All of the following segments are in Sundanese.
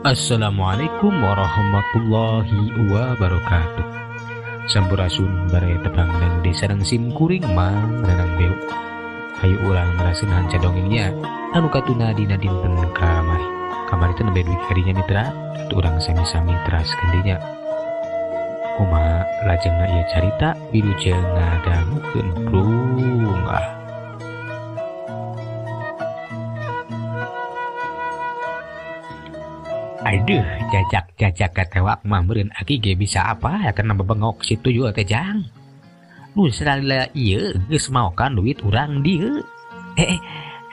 Assalamualaikum warahmatullahi wabarakatuh. Sampurasun baraya tepang dang desa sareng sim kuring Mang Nanang Beo. Hayu urang ngaraseun hanca dongengnya anu katuna dina dinten kamari. Kamari teh nembe dugi ka dinya mitra, atuh urang sami-sami teraskeun dinya. Kumaha lajengna ieu carita wilujeng ngadangukeun prung ah. Aduh, jajak-jajak katewak mah meureun aki ge bisa apa ya kana bebengok si tuyul teh jang. Nu salila ieu geus maokan duit urang dieu.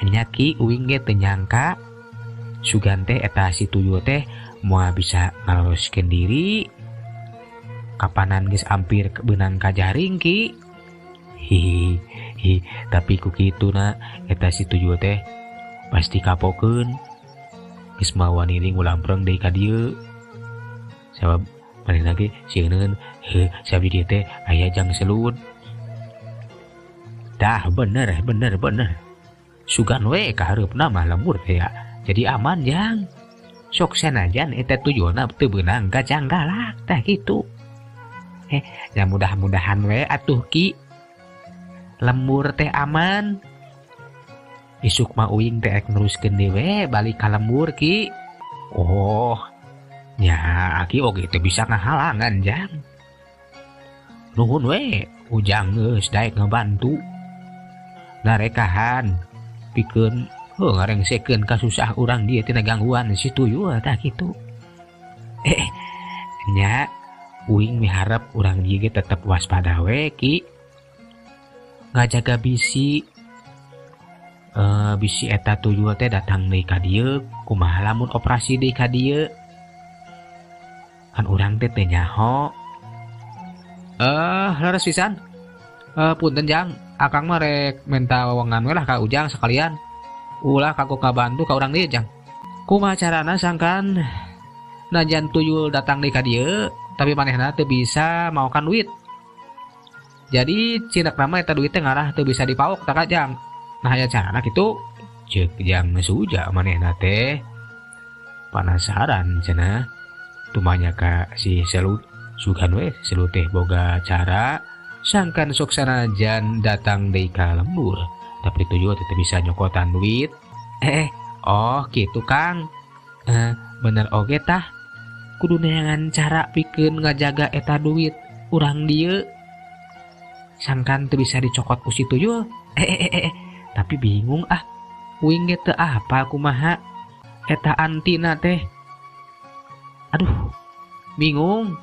Nya ki uing ge teu nyangka sugan teh eta si tuyul teh moal bisa ngaloloskeun diri. Kapanan geus ampir beunang ka jaring ki. Hihi, tapi ku kituna eta si tuyul teh pasti kapokeun. Geus mawa niring ulampreng deui ka dieu. Sabab manehna ge sieun heuh sabi dieu teh aya jang selud. Dah bener bener bener. Sugan we ka hareupna mah lembur teh ya. Jadi aman jang. Sok sanajan eta tuyulna teu beunang ka canggalak tah kitu. Ya mudah-mudahan we atuh ki lembur teh aman. Isuk mah uing teh rek neruskeun deui we balik ka lembur ki. Oh, nya aki oge teu bisa ngahalangan jang. Nuhun we ujang geus daek ngabantu. Narekahan pikeun heuh ngarengsekeun kasusah urang dieu tina gangguan si tuyul tah kitu. Nya uing miharep urang dieu ge tetep waspada we ki. Ngajaga bisi. Bisi eta tuyul teh datang deui ka dieu, kumaha lamun operasi deui ka dieu? Kan urang teh teu nyaho. Leres pisan. Punten jang, akang mah rek menta wewengan we lah ka ujang sekalian. Ulah kagok ngabantu ka urang dieu jang. Kumaha carana sangkan najan tuyul datang deui ka dieu, tapi manehna teu bisa maokan duit. Jadi cinekna mah eta duit teh ngarah teu bisa dipaok tah ka jang. Nah aya carana kitu ceuk jang suja manehna teh panasaran cenah tumanya ka si Selut. Sugan we Selut teh boga cara sangkan sok sanajan datang deui ka lembur tapi tuyul teh bisa nyokotan duit. Oh kitu Kang. Bener oge tah kudu neangan cara pikeun ngajaga eta duit urang dieu sangkan teu bisa dicokot ku si tuyul. Tapi bingung ah, uing ge teu apa kumaha eta antina teh. Aduh, bingung.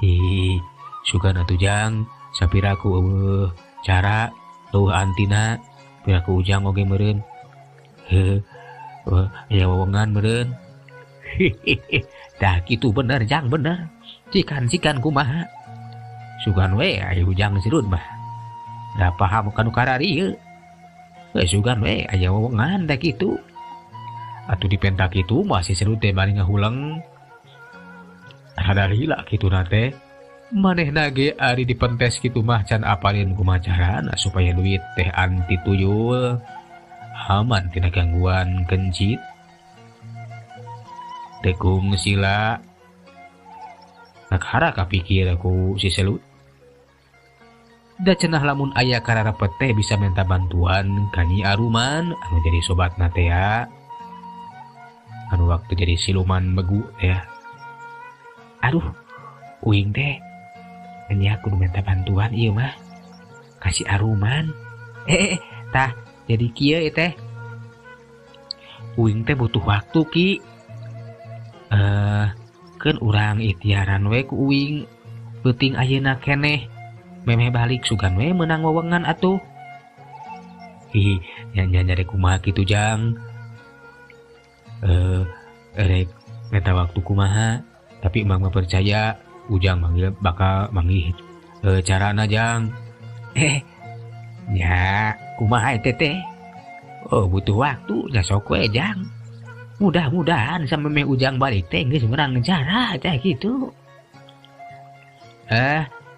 Ih, sugan atuh jang, sapiraku eueuh cara eueuh antina, piraku ujang oge meureun. Heuh, aya wewengan meureun. Tah kitu bener jang bener. Cikan-cikan kumaha. Sugan we aya ujang sirun mah. Da paham ka nu kararieu. Sugan we aya wewengan teh kitu. Atuh dipenta kitu mah si Selut teh bari ngahuleng. Rada lila kituna teh. Manehna ge ari dipentes kitu mah can apalin kumaha carana supaya duit teh anti tuyul. Aman tina gangguan kencit. Tekung sila. Nakara kapikir ku si Selut. Da cenah lamun aya kararepet teh bisa minta bantuan ka Nyi Aruman anu jadi sobatna teh ya. Anu waktu jadi siluman begu teh. Aduh, uing teh nya kudu minta bantuan ieu mah ka si Aruman. Tah jadi kieu ieu teh. Uing teh butuh waktu ki. Keun urang ikhtiaran we ku uing peuting ayeuna keneh. Memeh balik sugan we meunang wewengan atuh. Hihi, nya nyari kumaha kitu jang. Rek minta waktu kumaha, tapi emang mah percaya ujang manggil bakal manggih carana jang. Nya kumaha eta teh? Oh, butuh waktu nya sok we jang. Mudah-mudahan samemeh ujang balik teh geus meunang cara teh kitu.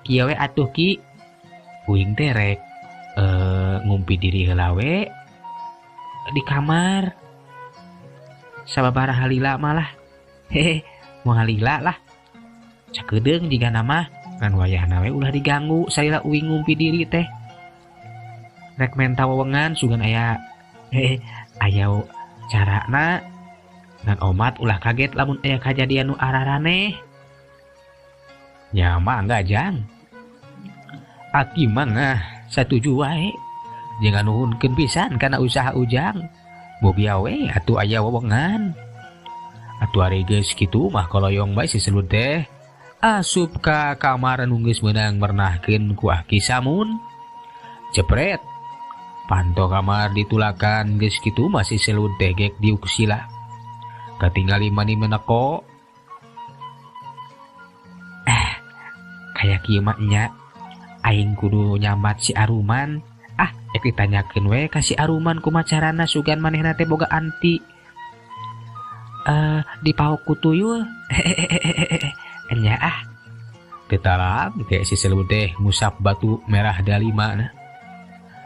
Kieu we atuh ki uing teh rek ngumpi diri heula we di kamar sababaraha lila malah. Hehe, moal lila lah. Cakedeung jigana mah ngan wayahna we ulah diganggu salila uing ngumpi diri teh. Rek menta wewengan sugan aya hehe aya carana ngan omat ulah kaget lamun aya kajadian nu araraneh. Nya mangga Jang. Aki mah ngah satuju wae. Jeung nganuhunkeun pisan kana usaha Ujang. Bogia we atuh aya wewengan. Atuh ari geus kitu mah koloyong bae si Selud teh. Asup ka kamar nu geus meunang mernahkeun ku Aki Samun. Jepret. Panto kamar ditulakan geus kitu mah si Selud teh gek diuk sila. Katingali mani meneko. Kaya kieu mah nya aing kudu nyamat si Aruman. Ah, ek ditanyakeun we ka si Aruman kumaha carana sugan manehna teh boga anti. Dipaok ku tuyul. Nya ah. Teu talang teh si Selud teh ngusap batu merah dalima na.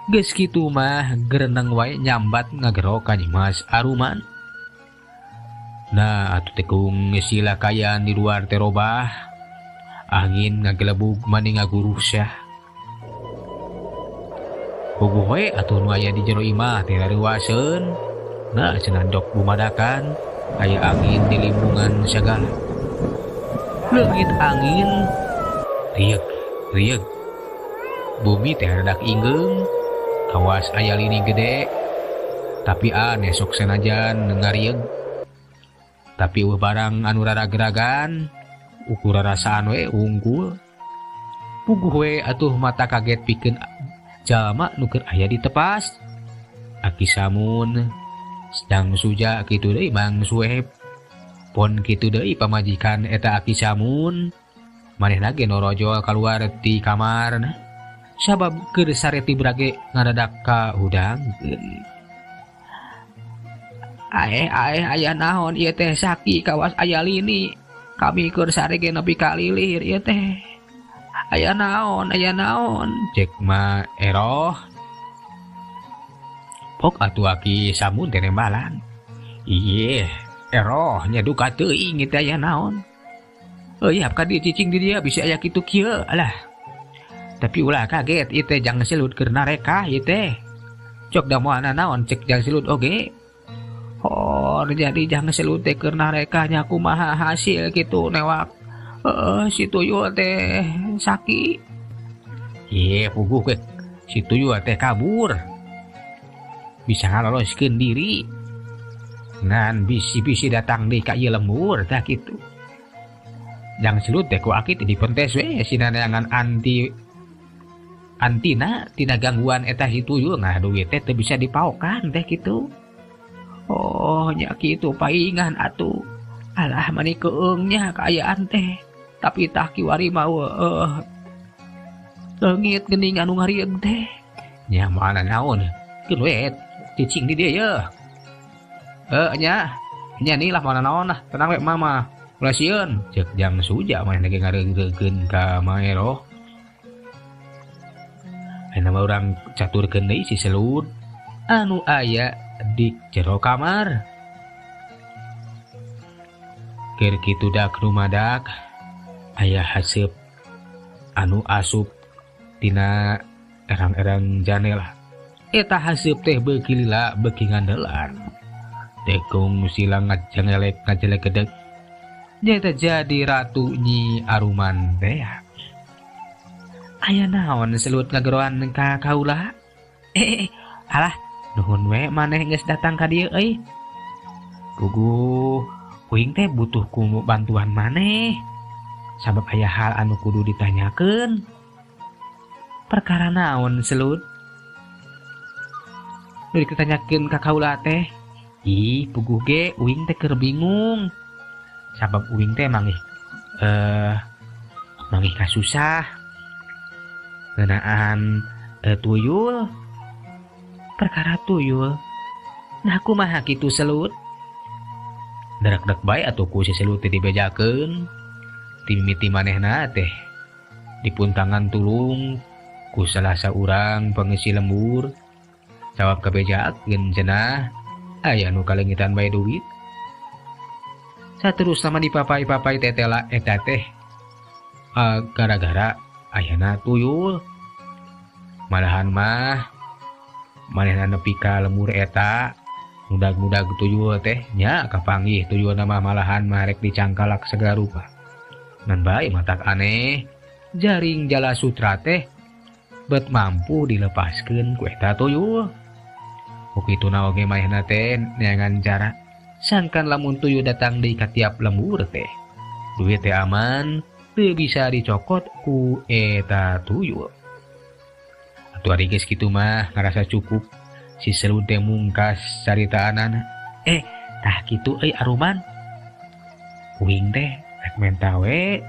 Geus kitu mah gereneng wae nyambat ngagero ka Nyimas Aruman. Nah, atuh tekung sila kayan di luar teh robah. Angin ngagelebug mani ngagurusyah. Puguh we atuh nu aya di jero imah teh rareuwaseun. Nah, cenah jok bumadakan aya angin di limbungan sagala. Leungit angin rieg rieg. Bumi teh redak inggeung. Kawas aya lini gede. Tapi aneh sok senajan ngarieg. Tapi eueuh barang anu rarageragan. Ukur rarasaan we unggul. Puguh we atuh mata kaget pikeun jalma nu keur aya di tepas. Aki Samun sedang suja kitu deui Mang Sueb. Pon kitu deui pamajikan eta Aki Samun. Manehna ge norojol kaluar ti kamarna. Sabab keur sare ti brage ngadadak ka hudangkeun. Aeh aeh aya naon ieu teh saki kawas aya lini. Kami keur sare ge nepi ka lilir ieu teh. Aya naon cek ma eroh. Pok atuh Aki Samun teh nembalan. Ieu eroh nya duka teuing ieu teh aya naon. Euy hap ka dieu cicing di dieu bisi aya kitu kieu alah. Tapi ulah kaget ieu teh jang Selud keur narekah ieu teh. Cok da moal naon cek jang Selud oge. Oh, jadi jang Selud teh keur narekah nya kumaha hasil kitu newak. Si tuyul teh saki. Ye puguh ke si tuyul teh kabur. Bisa ngaloloskeun diri. Ngan bisi-bisi datang deui ka ieu lembur tah kitu. Jang Selud teh ku aki teh dipentes we sina neangan antina tina gangguan eta si tuyul nah duit teh teu bisa dipaokan teh kitu. Oh nya kitu paingan atuh. Alah mani keungnya kaayaan teh. Tapi tah kiwari mah leungit geuning anu ngarieug teh. Nya moal naon. Keun we cicing di dieu ye. Nya nya ni lah moal naon lah tenang we mama. Ulah sieun ceuk Jang Suja manehna ge ngareungreugkeun ka Maeroh. Ayeuna mah urang caturkeun deui si Selud anu aya di jero kamar. Keur kitu dak rumadak aya haseup anu asup tina erang-erang janela. Eta haseup teh beuki lila beuki ngandelan. Tekung sila ngajengelek ngajelek gedeg. Nyaeta jadi ratu Nyi Aruman teh. Aya naon Selud ngageroan ka kaula? Alah nuhun we maneh geus datang ka dieu euy. Puguh uing teh butuh ku bantuan maneh. Sabab aya hal anu kudu ditanyakeun. Perkara naon Selud? Nu ditanyakeun ka kaula teh. Ih, puguh ge uing teh keur bingung. Sabab uing teh mangih mangih kasusah ngeunaan tuyul. Perkara tuyul. Nah kumaha kitu Selud? Derek-dek bae atuh ku si Selud teh dibejakeun. Timimiti manehna teh dipuntangan tulung ku salah saurang pengisi lembur. Jawab kabejakeun cenah aya nu kalengitan bae duit. Saterusna mah dipapai-papai tetela eta teh gara-gara ayana tuyul. Malahan mah manehna nepi ka lembur eta mudag-mudag tuyul teh nya kapanggih tuyulna mah malahan mah rek dicangkalak segala rupa. Ngan bae matak aneh jaring jala sutra teh bet mampu dilepaskeun ku eta tuyul. Ku kituna oge manehna teh neangan cara sangkan lamun tuyul datang deui ka tiap lembur teh duit teh aman teu bisa dicokot ku eta tuyul. Atuh ari geus kitu mah ngarasa cukup si Selud teh mungkas caritaanana. Tah kitu euy Aruman. Uing teh rek menta we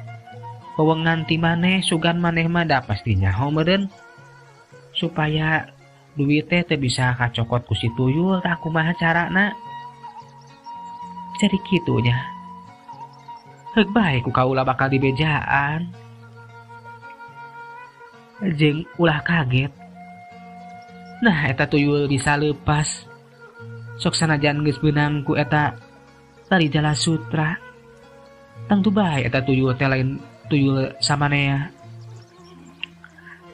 wewengan ti maneh sugan maneh mah da pasti nyaho meureun supaya duit teh teu bisa kacokot ku si tuyul tah kumaha carana. Jadi kitu nya. Heuk bae ku kaula bakal dibejaan. Jeung ulah kaget. Nah eta tuyul bisa lepas. Sok sanajan geus beunang ku eta tali jala sutra. Tangtu bae eta tuyul teh lain tuyul samanea.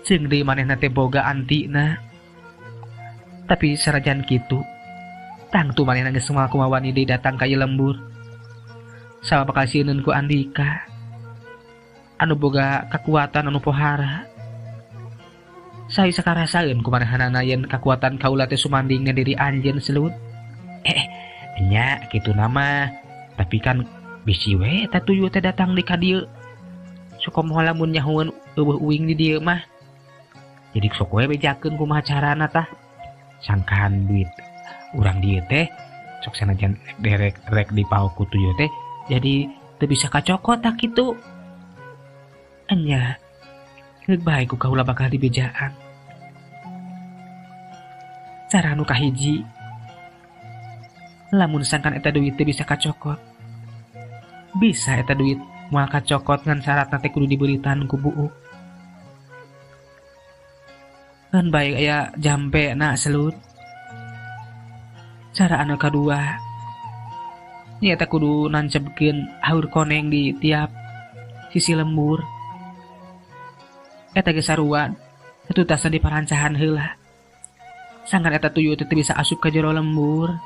Jeung deui manehna teh boga antina. Tapi sanajan kitu tangtu manehna geus moal kumaha wani deui datang ka ieu lembur. Sabab bakal sieun ku Andika anu boga kakuatan anu pohara. Sae sakarasaeun ku manehanana yen kakuatan kaula teh sumandingna diri anjeun Selud. Nya kitu nama. Tapi kan bisi we eta tuyul teh datang di ka dieu. Sok moal lamun nyahoeun eueuh uing di dieu mah. Jadi sok we bejakeun kumaha carana tah. Sangkaan duit urang dieu teh sok sanajan derek rek dipaok ku tuyul teh jadi teu bisa kacokot tah kitu. Enya geuk bae ku kaula bakal dibejaan. Cara nu kahiji lamun sangkan eta duit teh bisa kacokot. Bisa eta duit moal kacokot ngan syaratna teh kudu diberitan ku buuk. Ngan bae aya jampe na Selud. Cara anu kadua nya eta kudu nancebkeun haur koneng di tiap sisi lembur. Eta geus sarua satutasan di parancahan heula. Sangkan eta tuyul teh bisa asup ka jero lembur.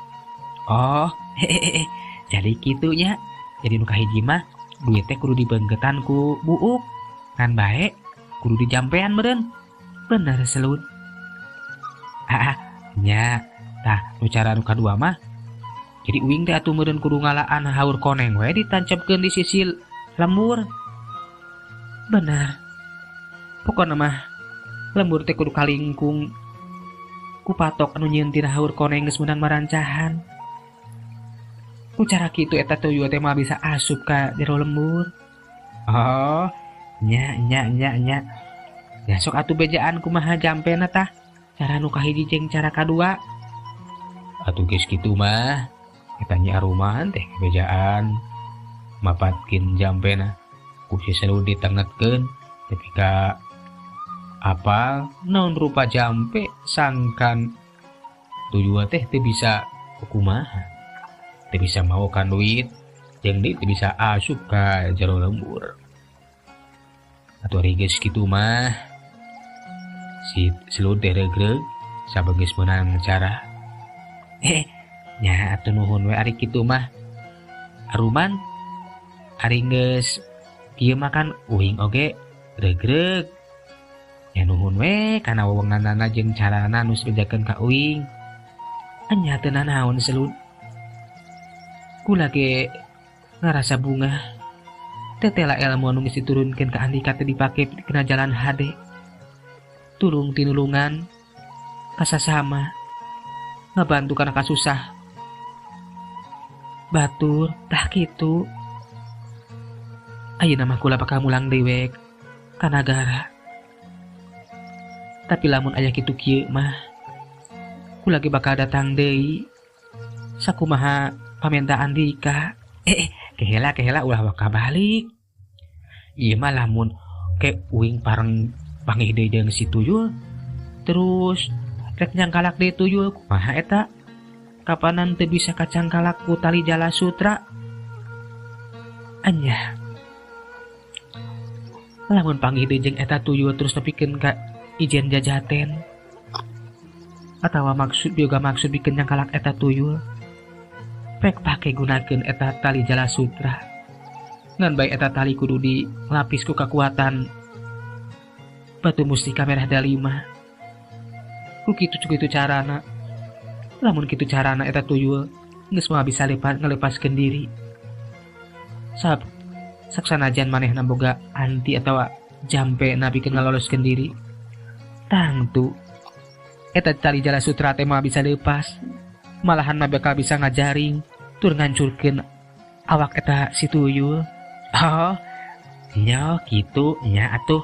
Oh, hehehe. Jadi kitu nya. Jadi nu kahiji mah duit teh kudu dibeungketan ku buuk. Ngan bae kudu dijampean meureun. Bener Selud. Nya. Tah nu cara nu kadua mah jadi uing teh atuh meureun kudu ngalaan haur koneng we ditancepkeun di sisi lembur. Bener. Pokona mah lembur teh kudu kalingkung ku patok anu nyieun tina haur koneng geus meunang marancahan. Ku cara kitu eta tuyul teh mah bisa asup ka jero lembur. Oh, nya nya nya nya. Ya sok atuh bejaan kumaha jampena tah. Cara nu kahiji jeung cara kadua. Atuh geus kitu mah eta Nyi Aruman teh bejaan mapatkeun jampena ku si Selud ditengetkeun tepi ka apal naon rupa jampe sangkan tuyul teh teu bisa kumaha. Teu bisa maokan duit jeung deui teu bisa asup ka jero lembur. Atuh ari geus kitu mah si Selud teh regreg sabab geus meunang cara. Nya atuh nuhun we ari kitu mah. Aruman ari geus kieu mah kan uing oge regreg. Nya nuhun we kana wewenganana jeung carana nu bejakeun ka uing. Nya teu nanaon Selud. Kula ge ngarasa bungah. Tetela ilmu anu geus diturunkeun ka Andika teh dipake kana jalan hade. Tulung tinulungan kasasama ngabantu kana kasusah. Batur tah kitu. Ayeuna mah kula bakal mulang dewek ka nagara. Tapi lamun aya kitu kieu mah kula ge bakal datang deui. Sakumaha pamenta Andika. Kehela kehela ulah bakal balik. Ieu mah lamun ke uing pareng panggih deui jeung si tuyul terus rek nyangkalak deui tuyul kumaha eta? Kapanan teu bisa kacangkalak ku tali jala sutra. Anya. Lamun panggih deui jeung eta tuyul terus nepikeun ka ijen jajaten. Atawa maksud yoga maksud bikin nyangkalak eta tuyul. Pek pake gunakeun eta tali jala sutra. Ngan bae eta tali kudu dilapis ku kakuatan batu mustika merah dalima. Ku kitu carana. Lamun kitu carana eta tuyul geus moal bisa ngalepaskeun diri. Sab saksanajan manehna boga anti atawa jampe na pikeun ngaloloskeun diri. Tangtu eta tali jala sutra teh moal bisa leupas. Malahan mah bakal bisa ngajaring tur ngancurkeun awak eta si tuyul. Oh, nya kitu nya atuh.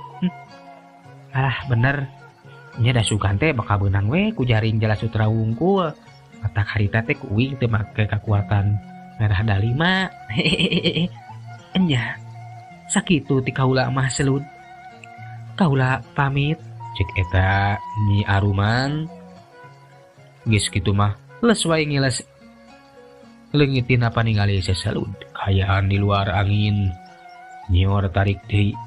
Alah bener. Nya da sugan teh bakal beunang we ku jaring jala sutra wungkul. Matak harita teh ku uing teu make kakuatan merah dalima. Enya sakitu ti kaula mah selud. Kaula pamit. Cek eta Nyi Aruman. Geus kitu mah les wae ngiles leungitina paningali seselud. Kayaan di luar angin nyior tarik deui.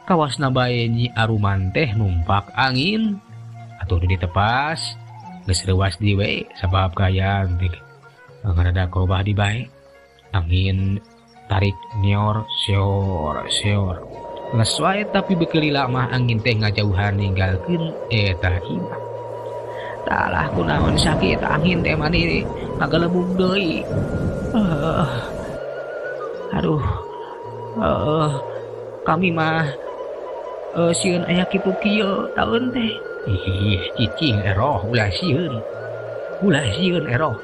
Kawasna bae Nyi Aruman teh numpak angin. Atuh ditepas geus reuwas di we sabab kaayaan teh ngarada korobah di bae. Angin tarik nyior seor seor. Les wae tapi beukeun lila mah angin teh ngajauhan ninggalkeun eta imah. Talah kunaon sakit angin teh mani ngagelebug deui. Aduh. Kami mah sieun aya kitu kieu taun teh. Ih, cicing eroh ulah sieun. Ulah sieun eroh.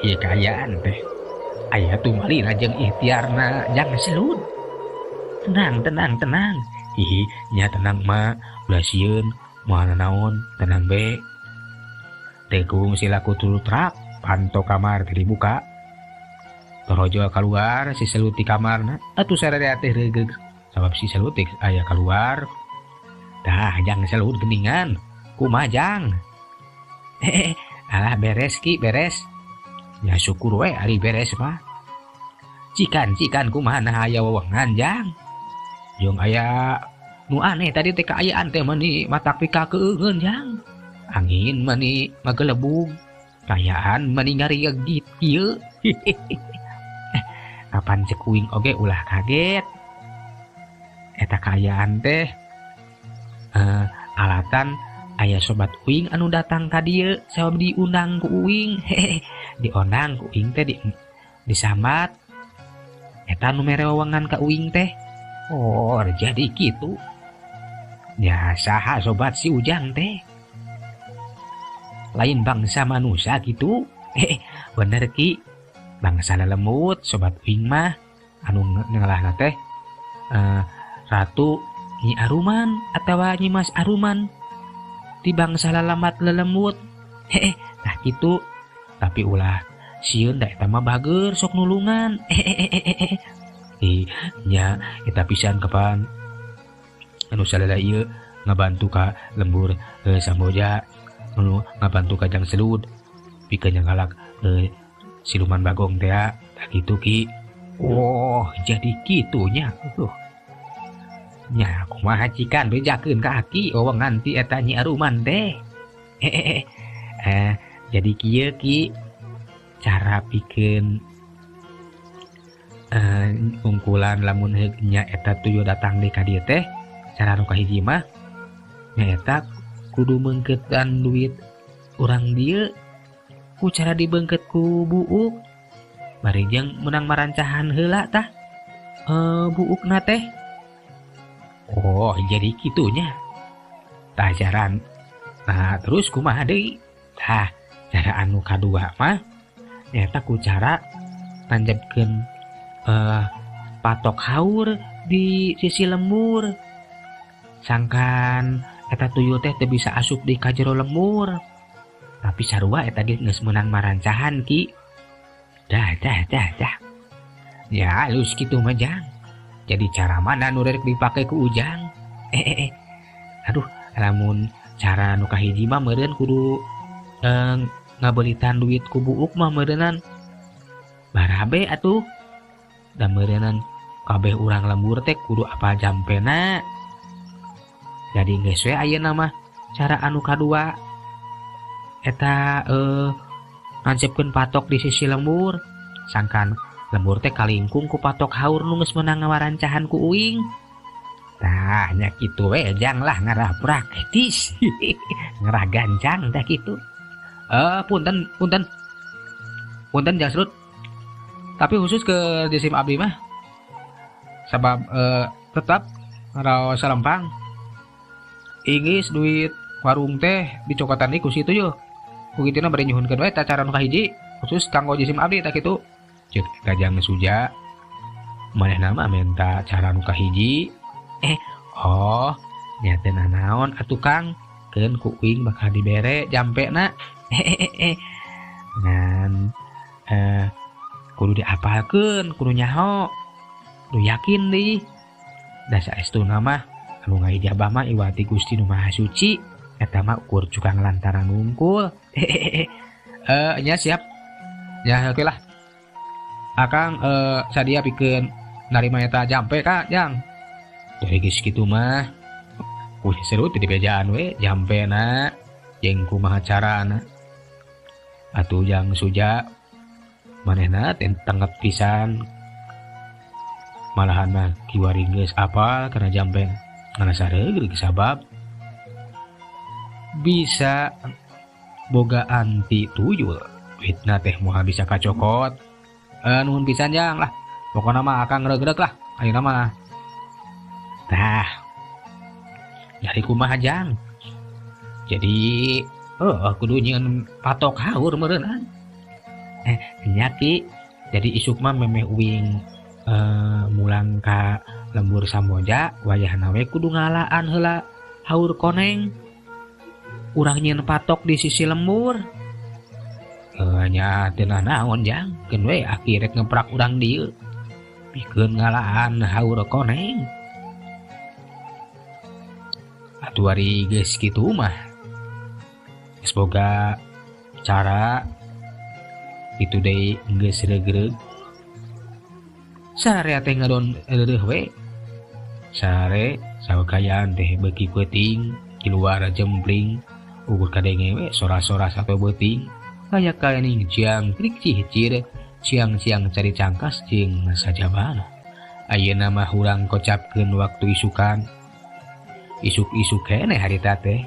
Ieu kaayaan teh. Aya tumalina jeung ikhtiarna jang selud. Tenang, tenang, tenang. Ih, nya tenang mah, ulah sieun, moal naon, tenang be. Tekung silaku tulutrak, panto kamar teh dibuka. Torojol keluar si Selut di kamarna, atuh sararea teh reugeg sabab si Selut teh aya keluar. Tah jang Selut geningan, kumaha jang? Alah beres ki, beres. Ya syukur we ari beres mah. Cikan-cikan kumaha nah aya wewengan jang. Jeung aya nu aneh tadi teh kaayaan teh meuni matak pikakeungeun jang. Angin meuni magelebug. Kaayaan meuni ngariegit kieu. Kapan cek uing oge ulah kaget. Eta kaayaan teh alatan aya sobat uing anu datang ka dieu sabab diundang ku uing. Diondang ku uing teh disambat. Eta nu mere wewengan ka uing teh. Oh, jadi kitu. Ya saha sobat si Ujang teh. Lain bangsa manusia gitu. Bener ki. Bangsa lelembut sobat uing mah anu ngelahna teh Ratu Nyi Aruman atawa Nyi Mas Aruman di bangsa lalamat lelembut. Tah kitu. Tapi ulah sieun da eta mah bager sok nulungan. Nya eta pisan kapan anu salala ieu ngabantu ka lembur Samboja, anu ngabantu ka Jang Selud pikeun ngalak siluman bagong teh tah kitu ki. Oh, jadi kitunya. Nya kumaha cikan bejakeun ka aki wewengan ti eta Nyi Aruman teh. Jadi kieu ki cara pikeun ungkulan lamun heuk nya eta tuyul datang deui ka dieu teh cara nu kahiji mah nyaeta kudu meungkeutkan duit urang dieu ku cara dibeungkeut ku buuk bari jeung meunang marancahan heula tah buukna teh. Oh, jadi kitunya tah jaran. Nah, terus kumaha deui? Tah, cara anu kadua mah nyaeta ku cara nanjepkeun patok haur di sisi lembur. Sangkan eta tuyul teh teu bisa asup di ka jero lembur. Tapi sarua eta ge geus meunang marancahan ki. Dah dah dah dah. Ya halus kitu mah jang. Jadi cara mana nu rek dipake ku Ujang? Aduh, lamun cara nu kahiji mah meureun kudu ngabeulitan duit ku buuk mah meureunnan. Barabe atuh. Da meureunnan kabeh urang lembur teh kudu apal jampena. Jadi geus we ayeuna mah cara anu kadua eta nancepkeun patok di sisi lembur. Sangkan lembur teh kalingkung ku patok haur nu geus meunang ngawarancahan ku uing. Tah nya kitu we jang lah ngarah praktis. Ngarah gancang tah kitu. Punten punten. Punten Jang Serut. Tapi khusus ke jisim abdi mah sabab tetap raos salempang. Inggis duit warung teh dicokotan deui ku situ yeuh. Ku kituna bari nyuhunkeun we cara nu kahiji khusus kanggo jisim abdi tah kitu. Ceuk eta Jang Suja. Manehna mah menta cara nu kahiji. Oh, nya teu nanaon atuh Kang, keun ku uing bakal dibere jampena. Ngan kudu diapalkeun, kudu nyaho, kudu yakin deui. Da saestuna mah anu ngaijabah mah iwati Gusti Nu Maha Suci, eta mah ukur cukang lantaran wungkul. Nya siap. Ya oke lah. Akang sadia pikeun narima eta jampe ka, Jang. Dari geus kitu mah ku seru teh dibejaan we jampena jeung kumaha carana. Atuh Jang Suja manehna teh tengep pisan. Malahan mah kiwari geus apal kana jampe ngarasa reugreug sabab bisa boga anti tuyul. Duitna teh moal bisa kacokot. Nuhun pisan Jang lah. Pokona mah akang reugreug lah ayeuna mah. Tah, dari kumaha Jang? Jadi, kudu nyieun patok haur meureunnan. Nya Ki, jadi isuk mah memeh uing mulang ka lembur Samboja, wayahna we kudu ngalaan heula haur koneng. Urang nyieun patok di sisi lembur. Nya teu naon Jang, keun we aki rek ngeprak urang dieu. Pikeun ngalaan haur koneng. Atuh ari geus kitu mah geus boga cara kitu deui geus reugreug. Sare teh ngadon reureuh we. Sare sawakayaan teh beuki peuting, kiluar jempling, ukur kadenge we sora-sora sato beuting. Kaya kaening jangkrik cihcir, siang-siang cari cangkas jeung sajabana. Ayeuna mah urang kocapkeun waktu isukan. Isuk-isuk keneh harita teh.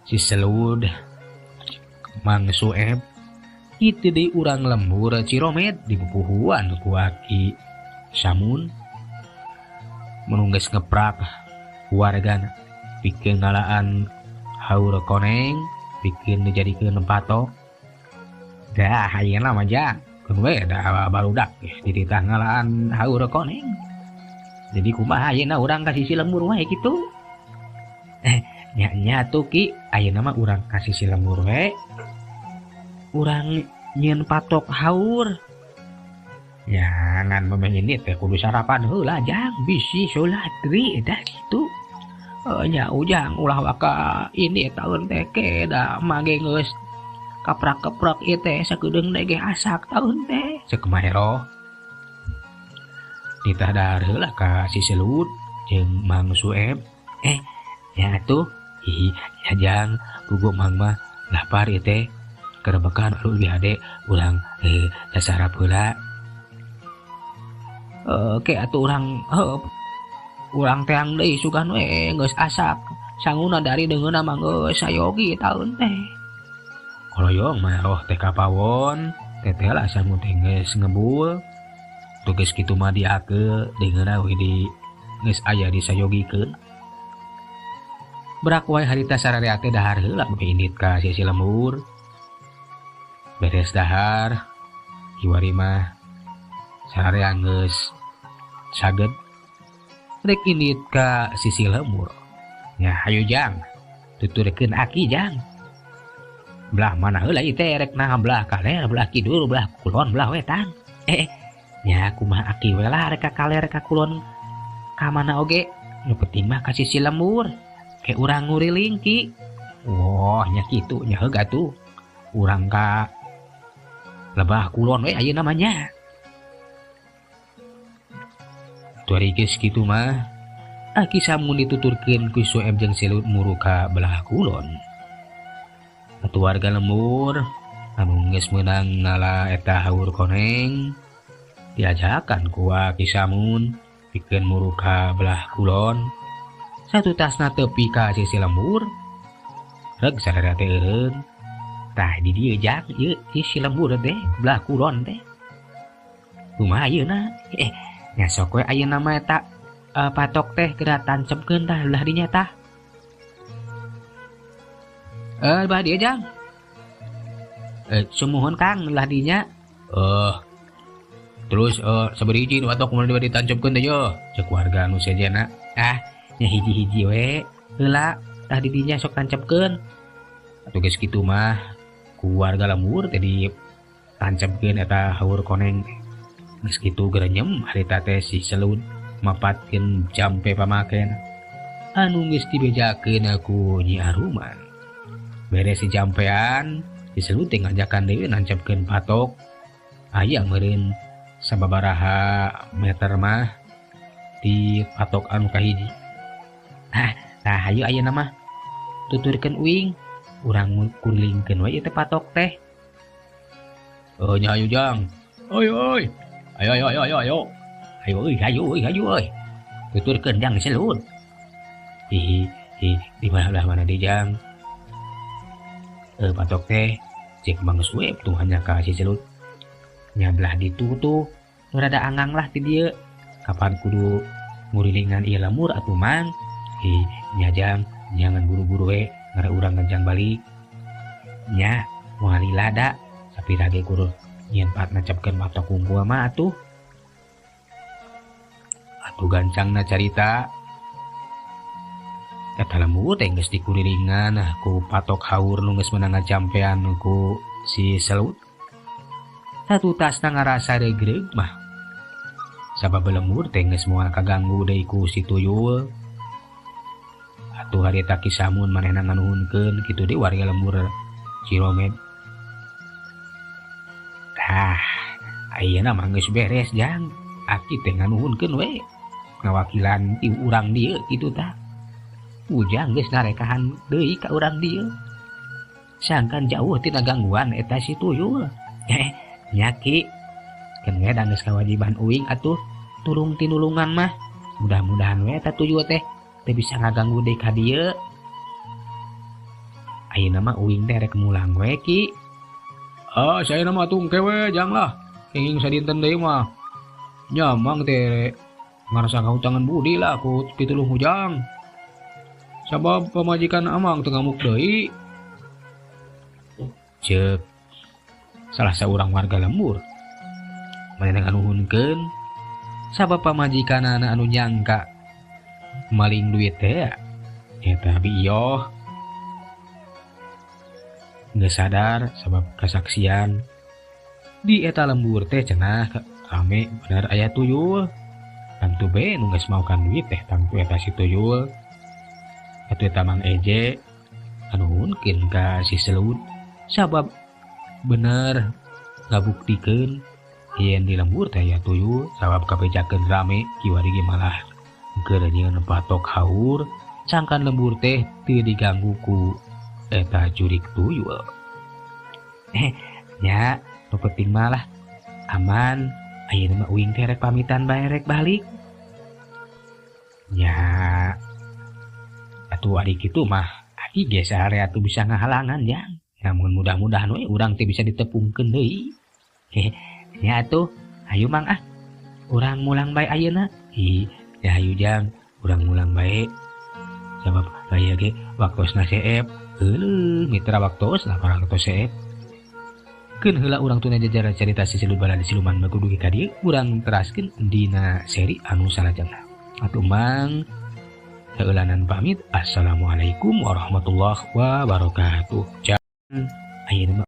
Si Selud Mang Sueb kitu deui urang lembur Ciromet dipupuhuan ku aki Samun. Mun geus ngeprak wargana pikeun ngalaan haur koneng, pikeun dijadikeun patok. Dah ayeuna mah Jang, keun we da barudak dititah ngalaan haur koneng. Jadi kumaha ayeuna urang ka sisi lembur wae kitu. Nya nya tuh Ki, ayeuna mah urang ka sisi lembur we. Urang nyieun patok haur. Ya ngan memeh ini teh kudu sarapan heula Jang, bisi salat ri dah kitu. Nya Ujang ulah waka ini taun teh ke da mage geus kaprak-keprok ieu teh sakedeung ge asak taun teh. Ceuk Maero. Nitah dahar heula ka si Selud jeung Mang Sueb. Nya atuh, hihi nya Jang, puguh Mang mah lapar ieu teh. Kerebekan anu leuwih hade urang sasarap heula. Oke atuh urang urang teang deui sugan we geus asak. Sanguna dari deungeunna mah geus sayogi taun teh. Koloyong mah roh teh kapawon, teteh lah sangu teh geus ngebul. Tugas kitu mah diakeul deungeunna we di geus aya disayogikeun. Berak wae harita sararea teh dahar heula beuki indit ka sisi lembur. Beres dahar, kiwari mah sararea geus saged rek indit ka sisi lembur. Nya hayu Jang, tuturkeun aki Jang. Belah mana heula ieu teh rek nah belah kaler, belah kidul, belah kulon, belah wetan. Nya kumaha aki we lah rek ka kaler ka kulon ka mana oge, nu penting mah ka sisi lembur. Ke urang nguriling Ki. Wah nya kitu nya heug atuh. Urang ka lebah kulon we ayeuna mah nya. Atuh ari geus kitu mah Aki Samun dituturkeun ku Sueb jeung Silut muru ka belah kulon. Atuh warga lembur anu geus meunang ngala eta haur koneng diajakan ku Aki Samun pikeun muru ka belah kulon. Satutasna tepi ka sisi lembur reg sararea teh eureun. Tah di dieu jang ieu sisi lembur teh belah kulon teh. Kumaha ayeuna? Nya sok we ayeuna mah eta patok teh geura tancepkeun tah belah dinya tah. Belah dieu jang. Sumuhun Kang belah dinya. Terus sabaraha hiji nu patok mun ditancapkeun teh ye? Cek warga anu sejenna. Ah, nya hiji-hiji we heula tah di dinya sok tancapkeun. Atuh geus kitu mah ku warga lembur teh ditancapkeun eta haur koneng teh. Geus kitu gerenyem harita teh si Selud mapatkeun jampe pamakena anu geus dibejakeun ku Nyi Aruman. Beres si jampean si Selud teh ngajakan deui nancapkeun patok. Aya meureun sababaraha meter mah di patok anu kahiji. Ah, tah hayu ayeuna mah tuturkeun uing urang kulingkeun we ieu teh patok teh. Nya hayu jang. Oi oi. Ayo ayo ayo ayo ayo. Ayo euy hayu euy hayu euy. Tuturkeun jang Selud. Hi hi di mana belah mana di jang? Patok teh cek Mang Sueb tuh hanya ka si Selud. Nya belah ditu tuh nu rada angang lah ti dieu. Kapan kudu ngurilingan ieu lembur atuh Mang? Hi nya jang, jangan buru-buru we ngare urang ngejang balik. Nya moal lila da sapira ge kudu nyeun pat nancapkeun patok wungkul mah atuh. Atuh gancangna carita. Eta lembur teh geus dikurilingan ku patok haur nu geus meunang ngajampean ku si Selud. Satutasna ngarasa regreg mah. Sabab lembur teh geus moal kaganggu deui ku si tuyul. Atuh harita Ki Samun manehna nganuhunkeun kitu deui warga lembur Ciromed. Tah, ayeuna mah geus beres jang. Aki teh nganuhunkeun we ngawakilan ti urang dieu kitu tah. Ujang geus narekahan deui ka urang dieu. Sangkan jauh tina gangguan eta si tuyul. Nya Ki. Keun we da geus kawajiban uing atuh tulung tinulungan mah. Mudah-mudahan we eta tuyul teh teu bisa ngaganggu deui ka dieu. Ayeuna mah uing teh rek mulang we Ki. Ah, saya mah atuh engke we jang lah. Kenging sadinten deui mah. Nya mang teh ngarasa ngahutangan budi lah ku pitulung ujang. Sabab pamajikan amang teu ngamuk deui. Ceuk salah saurang warga lembur. Manehna nganuhunkeun sabab pamajikanana anu nyangka maling duit teh eta bi iyoh. Geus sadar sabab kasaksian di eta lembur teh cenah rame bener aya tuyul. Tangtu be nu geus maokan duit teh tangtu eta si tuyul. Atuh eta Mang Eje nganuhunkeun ka si Selud sabab bener ngabuktikeun yen di lembur teh aya tuyul sabab kabejakeun rame kiwari ge malah keur nyieun patok haur sangkan lembur teh teu diganggu ku eta jurik tuyul. Nya nu penting malah aman. Ayeuna mah uing teh rek pamitan bae rek balik. Nya atuh ari kitu mah aki ge saharea atuh bisa ngahalangan jang. Namun mudah-mudahan we urang teh bisa ditepungkeun deui. Nya atuh hayu Mang ah. Urang mulang bae ayeuna. Hi, ya hayu jang, urang mulang bae. Sabab aya ge waktosna seep. Heueuh, mitra waktosna parantos seep. Keun heula urang tuna jajaran carita si Selud balad siluman bagudugi ka dieu, urang teraskeun dina seri anu salajengna. Atuh Mang heulanan pamit. Assalamualaikum warahmatullahi wabarakatuh. Ayeuna mah